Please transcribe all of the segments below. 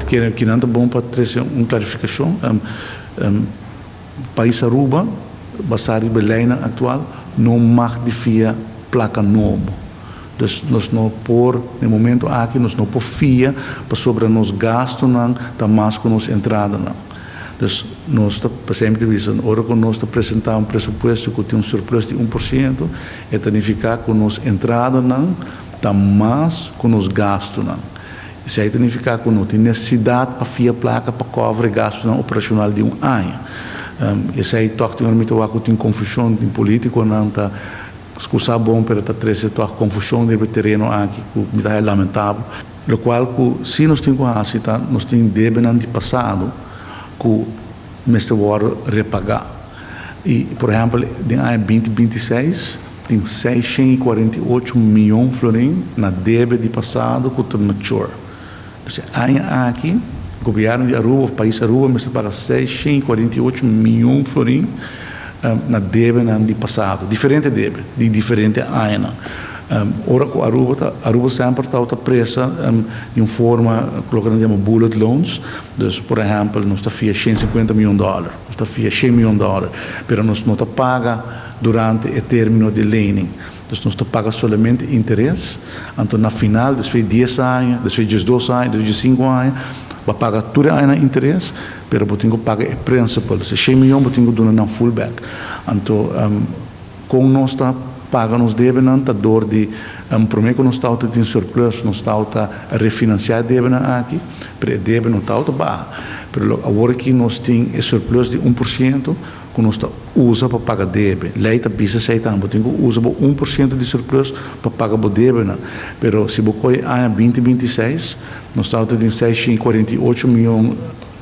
Kinan ta bon pa trese un klarifikashon. Pais Aruba, basá riba leinan aktual, no mag di fia plaka nobo. Dus nos no por, na e momento aki, nos no por fia pasobra nos gastunan ta mas ku nos entradanan. Dus nos ta semper bisa, ora ku nos ta presentá un presupuesto ku tin un surplus di 1%, e ta nifiká ku nos entradanan ta mas ku nos gastunan. Esei ta nifiká ku no tin nesesidat pa fia plaka pa cover e gastunan operashonal di un aña. Esei tòg tin ora mi ta wak ku tin konfushon, tin polítikonan ta skusá bon, pero ta trese tòg konfushon riba e tereno aki ku mi ta haña lamentabel. Lokual ku si nos tin ku hasi ta nos tin debenan di pasado ku mester wòrdu repagá. I por ehèmpel den aña 2026 tin 648 mion florin na debe di pasado ku ta mature. Dus e aña aki gobièrnu di Aruba òf pais Aruba mester paga 648 mion florin na debenan di pasado, diferente debe di diferente añanan. Ora ku Aruba semper ta presta di un forma loke nan yama bullet loans. Dus, por ehèmpel, nos ta fia 150 mion dòler, nos ta fia 100 mion dòler, pero nos no ta paga durante e término di lening. Dus nos ta paga solamente interes. Anto na final, despues di 10 aña, despues di 2 aña, despues di 5 aña, bo a paga tur aña interes, pero bo tin ku paga e principal. Dus 100 mion bo tin ku duna nan full back. Anto, kon nos ta paga nos debenan ta dor di promé ku nos ta tin surplus, nos ta refinansiá debenan aki, pero e debe no ta baha. Pero awor ku nos tin e surplus di 1% ku nos ta usa pa paga debe. Lei ta bisa esei tambe, tin ku usa 1% di surplus pa paga bo debenan. Pero si bo kohe aña 2026, nos ta tin 648 mion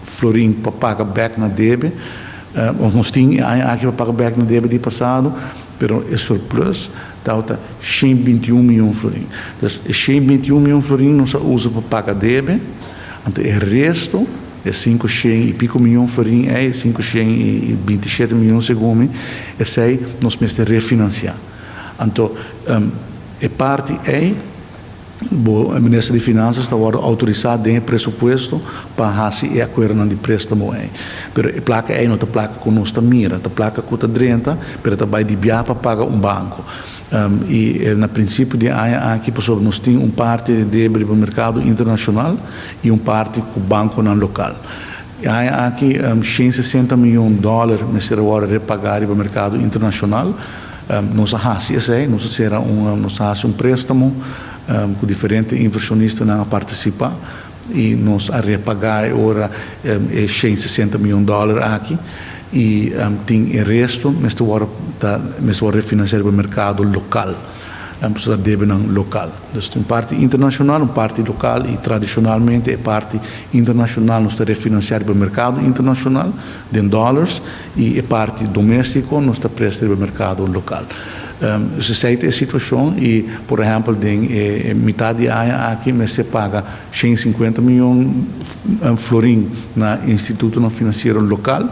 florin pa paga bèk na debe. Nos tin aña aki pa paga bèk na debe di pasado, pero e surplus ta 121 mion florin. Dus 121 mion florin nos ta usa pa paga debe, anto e resto e 500 i piko mion florin e 527 mion segun mi, esei nos mester refinansiá. Anto, e parti ei, e minister di Finansa ta outorisá den presupuesto pa hasi e akuerdo di préstamo ei. Pero e plaka ei no ta plaka ku nos ta mira, ta plaka ku ta drenta, pero ta bai di bia pa paga un banko. I na prinsipio di aña aki, pasobra nos tin un parti di debe di merkado internashonal i un parti ku bankonan lokal. E aña aki 160 mion dòler mester awor repagá riba merkado internashonal. Nos a hasi esei, nos a hasi un préstamo ku diferente invershonistanan a partisipá i nos a repagá awor 160 mion dòler aki i tin e resto mester awor ta mester refinansiá e merkado lokal. Ta debenan lokal. Dus un parti internashonal, un parti lokal i tradishonalmente e parti internashonal nos ta refinansiá e merkado internashonal den dòlars i e parti doméstiko nos ta presta e merkado lokal. Esei ta e situashon i, por ehèmpel, den mitar di aña aki mester paga 150 mion florin na instituto finansiero lokal.